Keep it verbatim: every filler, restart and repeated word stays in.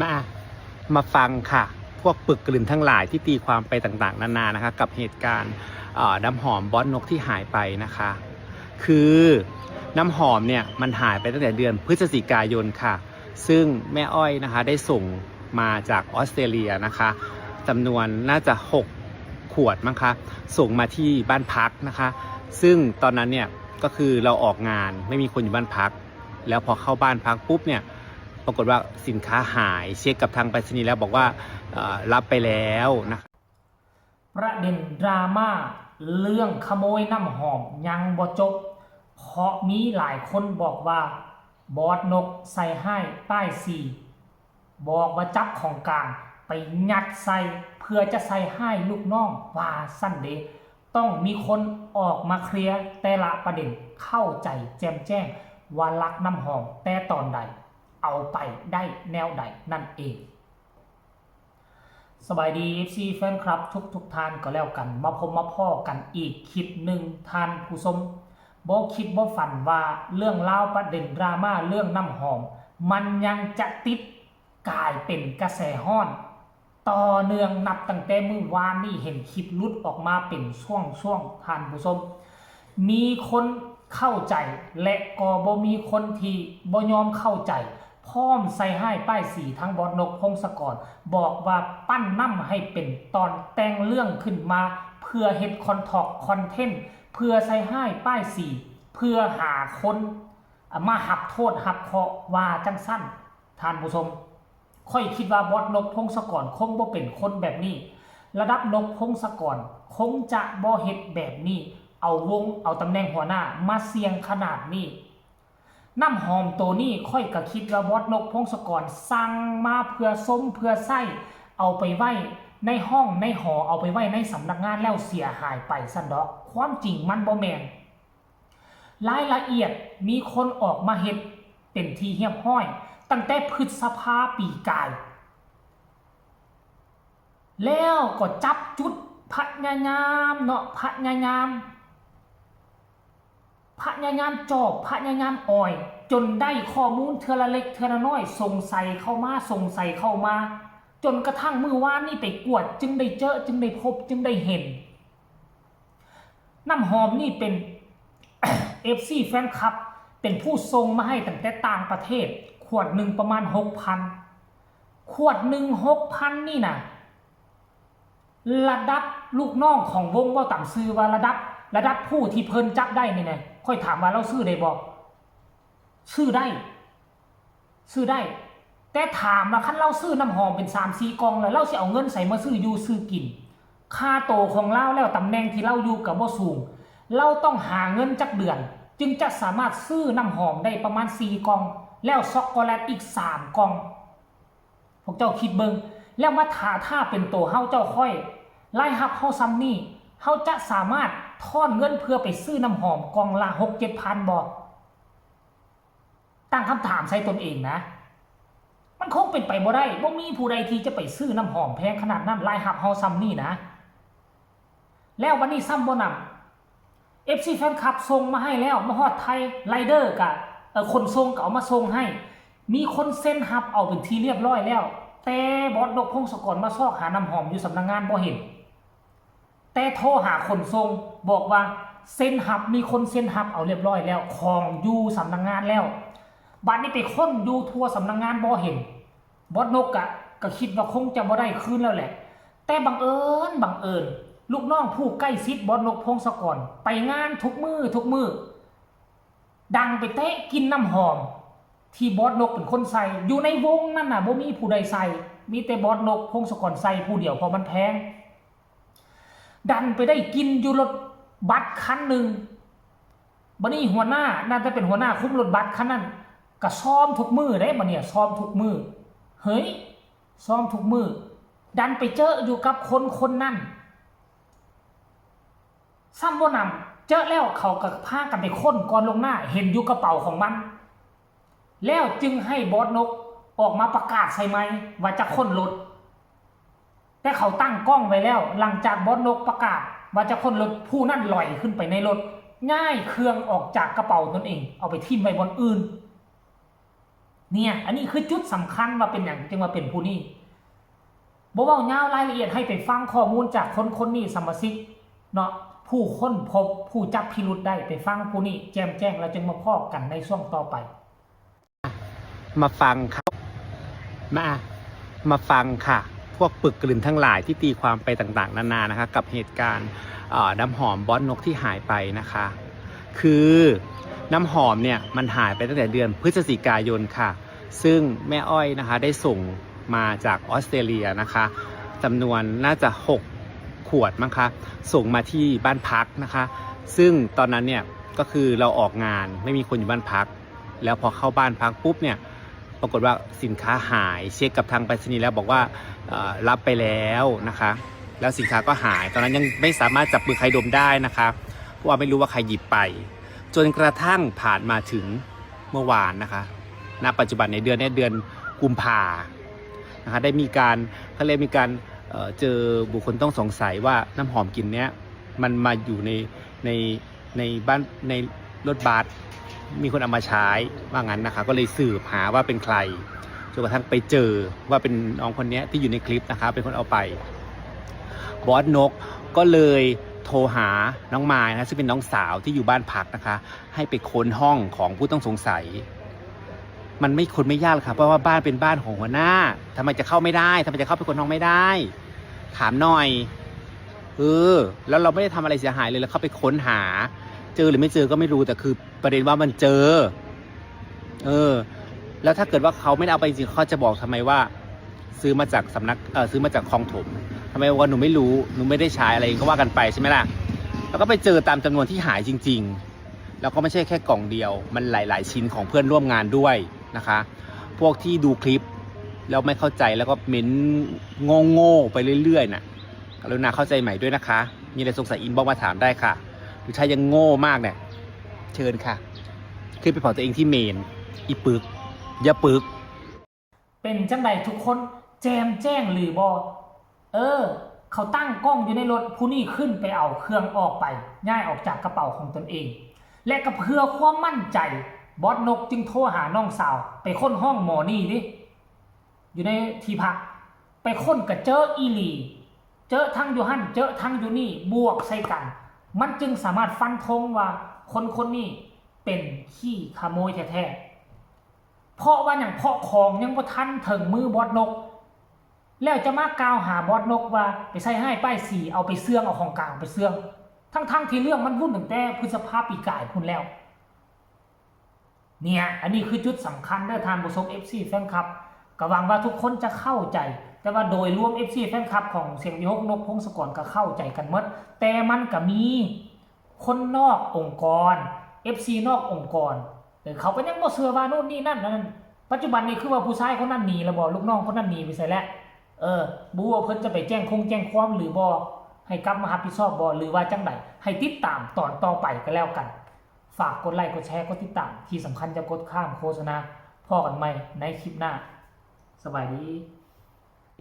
มามาฟังค่ะ พวกปึกกลึนทั้งหลายที่ตีความไปต่างๆ นานานะคะ กับเหตุการณ์เอ่อน้ำหอมบอสนกที่หายไปนะคะ คือน้ำหอมเนี่ยมันหายไปตั้งแต่เดือนพฤศจิกายนค่ะ ซึ่งแม่อ้อยนะคะได้ส่งมาจากออสเตรเลียนะคะจำนวนน่าจะ 6 ขวดมั้งคะ ส่งมาที่บ้านพักนะคะ ซึ่งตอนนั้นเนี่ยก็คือเราออกงานไม่มีคนอยู่บ้านพัก แล้วพอเข้าบ้านพักปุ๊บเนี่ย ปรากฏว่าสินค้าหาย เช็คกับทางไปรษณีย์แล้วบอกว่าเอ่อรับไปแล้วนะครับ ประเด็นดราม่าเรื่องขโมยน้ำหอมยังบ่จบ เพราะมีหลายคนบอกว่าบอสนกใส่ฮ้ายป้ายสีบอกว่าจับของกลางไปยัดใส่เพื่อจะใส่ฮ้ายลูกน้องว่าซั่นเด้ ต้องมีคนออกมาเคลียร์แต่ละประเด็นเข้าใจแจ่มแจ้งว่าลักน้ำหอมแต่ตอนใด เอาไปได้แนวใดนั่นเอง สบายดี เอฟซี แฟนคลับทุกทุกๆท่านก็แล้วกัน มาพบมาพ้อกันอีกคลิปหนึ่งท่านผู้ชม บ่คิดบ่ฝันว่าเรื่องราวประเด็นดราม่าเรื่องน้ำหอม มันยังจะติดกลายเป็นกระแสฮ้อน ต่อเนื่องนับตั้งแต่มื้อวานนี้เห็นคลิปหลุดออกมาเป็นช่วงๆท่านผู้ชม มีคนเข้าใจและก็บ่มีคนที่บ่ยอมเข้าใจ พร้อมใส่ฮ้ายป้ายสีทั้งบอสนกพงศกร บอกว่าปั้นน้ำให้เป็นตอนแต่งเรื่องขึ้นมา เพื่อเฮ็ดคอนทอกคอนเทนต์ เพื่อใส่ฮ้ายป้ายสี เพื่อหาคนมาหับโทษหับเคราะห์ว่าจังซั่นท่านผู้ชม ข้อยคิดว่าบอสนกพงศกรคงบ่เป็นคนแบบนี้ ระดับนกพงศกรคงจะบ่เฮ็ดแบบนี้ เอาวงเอาตำแหน่งหัวหน้ามาเสี่ยงขนาดนี้ น้ำหอมโตนี้ข้อยก็คิดว่าบอสนกพงศกรสั่งมาเพื่อชมเพื่อใช้ เอาไปไว้ในห้องในหอ เอาไปไว้ในสำนักงานแล้วเสียหายไปซั่นดอก ความจริงมันบ่แม่น รายละเอียดมีคนออกมาเฮ็ดเป็นที่เรียบร้อย ตั้งแต่พฤษภาปีกาย แล้วก็จับจุดพยายามเนาะ พยายาม พยายามจอบ พยายามอ่อย จนได้ข้อมูลเทื่อละเล็กเทื่อละน้อย สงสัยเข้ามา สงสัยเข้ามา จนกระทั่งมื้อวานนี่ไปกวด จึงได้เจอ จึงได้พบ จึงได้เห็น น้ำหอมนี่เป็น เอฟซี แฟนคลับ เป็นผู้ส่งมาให้ตั้งแต่ต่างประเทศ ขวดหนึ่งประมาณ หกพัน ขวดหนึ่ง หกพัน นี่นะ ระดับลูกน้องของวง เว้าตามซื่อว่าระดับ ระดับผู้ที่เพิ่นจับได้นี่นะ ข้อยถามว่าลาวซื้อได้บ่ ซื้อได้ ซื้อได้ แต่ถามว่าคันลาวซื้อน้ำหอมเป็นสามสี่กล่องแล้ว ลาวสิเอาเงินใสมาซื้ออยู่ซื้อกิน ค่าโตของลาวแล้วตำแหน่งที่ลาวอยู่ก็บ่สูง ลาวต้องหาเงินจักเดือน จึงจะสามารถซื้อน้ำหอมได้ประมาณสี่กล่อง แล้วช็อกโกแลตอีกสามกล่อง พวกเจ้าคิดเบิ่ง แล้วมาถ้า ถ้าเป็นโตเฮาเจ้าข้อย รายรับเฮาส่ำนี้ เฮาจะสามารถทอนเงินเพื่อไปซื้อน้ำหอมกล่องละหกเจ็ดพันบ่ ตั้งคำถามใส่ตนเองนะ มันคงเป็นไปบ่ได้ บ่มีผู้ใดที่จะไปซื้อน้ำหอมแพงขนาดนั้น รายรับเฮาส่ำนี้นะ แล้วบัดนี้ซ้ำบ่หนำ เอฟซี แฟนคลับส่งมาให้แล้ว มาฮอดไทย ไรเดอร์กะ เอ่อ ขนส่งก็เอามาส่งให้ มีคนเซ็นรับเอาเป็นที่เรียบร้อยแล้ว แต่บอสนกพงศกรมาซอกหาน้ำหอมอยู่สำนักงานบ่เห็น แต่โทรหาขนส่งบอกว่าเซ็นรับ มีคนเซ็นรับเอาเรียบร้อยแล้ว ของอยู่สำนักงานแล้ว บัดนี้ไปค้นอยู่ทั่วสำนักงานบ่เห็น บอสนกกะ ก็คิดว่าคงจะบ่ได้คืนแล้วแหละ แต่บังเอิญ บังเอิญ ลูกน้องผู้ใกล้ชิดบอสนกพงศกร ไปงานทุกมื้อทุกมื้อ ดันไปเตะกลิ่นน้ำหอม ที่บอสนกเป็นคนใส่ อยู่ในวงนั่นน่ะบ่มีผู้ใดใส่ มีแต่บอสนกพงศกรใส่ผู้เดียว เพราะมันแพง ดันไปได้กลิ่นอยู่รถบัสคันหนึ่ง บัดนี้หัวหน้า น่าจะเป็นหัวหน้าคุมรถบัสคันนั้น ก็ซ้อมทุกมื้อเด้ บัดเนี่ยซ้อมทุกมื้อ เฮ้ย ซ้อมทุกมื้อ ดันไปเจออยู่กับคนคนนั้น ซ้ำบ่หนำ เจอแล้วเขาก็พากันไปค้นก่อนล่วงหน้า เห็นอยู่กระเป๋าของมัน แล้วจึงให้บอสนกออกมาประกาศใส่ไมค์ว่าจะค้นรถ แต่เขาตั้งกล้องไว้แล้ว หลังจากบอสนกประกาศว่าจะค้นรถ ผู้นั้นลอยขึ้นไปในรถ ง่ายเครื่องออกจากกระเป๋าตนเอง เอาไปทิ้งไว้บนอื่น เนี่ย อันนี้คือจุดสำคัญว่าเป็นหยังจึงว่าเป็นผู้นี้ บ่เว้ายาวรายละเอียด ให้ไปฟังข้อมูลจากคนคนนี้ สมาชิกเนาะ ผู้ค้นพบผู้จับพิรุธได้ ไปฟังผู้นี้แจ่มแจ้ง แล้วจึงมาพ้อกันในช่วงต่อไป มาฟังค่ะ มามาฟังค่ะ พวกปึกกลึนทั้งหลายที่ตีความไปต่างๆ นานานะคะ กับเหตุการณ์เอ่อน้ำหอมบอสนกที่หายไปนะคะ คือน้ำหอมเนี่ยมันหายไปตั้งแต่เดือนพฤศจิกายนค่ะ ซึ่งแม่อ้อยนะคะได้ส่งมาจากออสเตรเลียนะคะจำนวนน่าจะ หก ขวดมั้งคะ ส่งมาที่บ้านพักนะคะ ซึ่งตอนนั้นเนี่ยก็คือเราออกงานไม่มีคนอยู่บ้านพัก แล้วพอเข้าบ้านพักปุ๊บเนี่ย ปรากฏว่าสินค้าหาย เช็คกับทางไปรษณีย์แล้วบอกว่าเอ่อรับไปแล้วนะคะ แล้วสินค้าก็หาย ตอนนั้นยังไม่สามารถจับมือใครดมได้นะคะ เพราะว่าไม่รู้ว่าใครหยิบไป จนกระทั่งผ่านมาถึงเมื่อวานนะคะ ณ ปัจจุบันในเดือนเนี้ยเดือนกุมภานะคะ ได้มีการเขาเรียกมีการเอ่อเจอบุคคลต้องสงสัยว่าน้ำหอมกลิ่นเนี้ยมันมาอยู่ในในในบ้านในรถบัส มีคนเอามาใช้ว่างั้นนะคะ ก็เลยสืบหาว่าเป็นใคร จนกระทั่งไปเจอว่าเป็นน้องคนเนี้ยที่อยู่ในคลิปนะคะ เป็นคนเอาไป บอสนกก็เลยโทรหาน้องมายนะ ซึ่งเป็นน้องสาวที่อยู่บ้านพักนะคะ ให้ไปค้นห้องของผู้ต้องสงสัย มันไม่ค้นไม่ยากเลยค่ะ เพราะว่าบ้านเป็นบ้านของหัวหน้า ทำไมจะเข้าไม่ได้ ทำไมจะเข้าไปค้นห้องไม่ได้ ถามหน่อย เออ แล้วเราไม่ได้ทำอะไรเสียหายเลย แล้วเข้าไปค้นหา เจอหรือไม่เจอก็ไม่รู้ แต่คือประเด็นว่ามันเจอ เออ แล้วถ้าเกิดว่าเขาไม่ได้เอาไปจริง เขาจะบอกทำไมว่า ซื้อมาจากสำนัก เออ ซื้อมาจากคลองถม ทำไมว่าหนูไม่รู้ หนูไม่ได้ใช้อะไรก็ว่ากันไปใช่ไหมล่ะ แล้วก็ไปเจอตามจำนวนที่หายจริง ๆ แล้วก็ไม่ใช่แค่กล่องเดียว มันหลายๆชิ้นของเพื่อนร่วมงานด้วยนะคะ พวกที่ดูคลิปแล้วไม่เข้าใจแล้วก็เม้นโง่ๆไปเรื่อยๆน่ะ กรุณาเข้าใจใหม่ด้วยนะคะ มีอะไรสงสัยอินบ็อกมาถามได้ค่ะ หรือถ้ายังโง่มากเนี่ย เชิญค่ะ ขึ้นไปเผาตัวเองที่เมน อีปึก อย่าปึก เป็นจังใดทุกคน แจมแจ้งหรือบ่ เออ เขาตั้งกล้องอยู่ในรถ ผู้นี้ขึ้นไปเอาเครื่องออกไป ย้ายออกจากกระเป๋าของตนเอง และก็เพื่อความมั่นใจ บอสนกจึงโทรหาน้องสาว ไปค้นห้องหมอนี่ดิ อยู่ในที่พัก ไปค้นก็เจออีหลี เจอทั้งอยู่หั่น เจอทั้งอยู่นี่ บวกใส่กัน มันจึงสามารถฟันธงว่าคนคนนี้เป็นขี้ขโมยแท้ๆ เพราะว่าหยัง เพราะของยังบ่ทันถึงมือบอสนก แล้วจะมากล่าวหาบอสนกว่าไปใส่ร้ายป้ายสี เอาไปเสื่อง เอาของกลางไปเสื่อง ทั้งๆที่เรื่องมันวุ่นตั้งแต่พฤษภาปีกายพู้นแล้ว เนี่ย อันนี้คือจุดสำคัญเด้อท่านผู้ชม เอฟซี แฟนคลับ ก็หวังว่าทุกคนจะเข้าใจ แต่ว่าโดยรวม เอฟซี แฟนคลับของเสียงวิหก นกพงศกรก็เข้าใจกันหมด แต่มันก็มีคนนอกองค์กร เอฟซี นอกองค์กร เออ เขาก็ยังบ่เชื่อว่าโน่นนี่นั่นนั่น ปัจจุบันนี้คือว่าผู้ชายคนนั้นหนีแล้วบ่ ลูกน้องคนนั้นหนีไปไสแล้ว เออ บ่ฮู้ว่าเพิ่นจะไปแจ้งคงแจ้งความหรือบ่ ให้กลับมารับผิดชอบบ่ หรือว่าจังใด ให้ติดตามตอนต่อไปก็แล้วกัน ฝากกดไลค์ กดแชร์ กดติดตาม ที่สำคัญอย่ากดข้ามโฆษณา พ้อกันใหม่ในคลิปหน้า สบายดี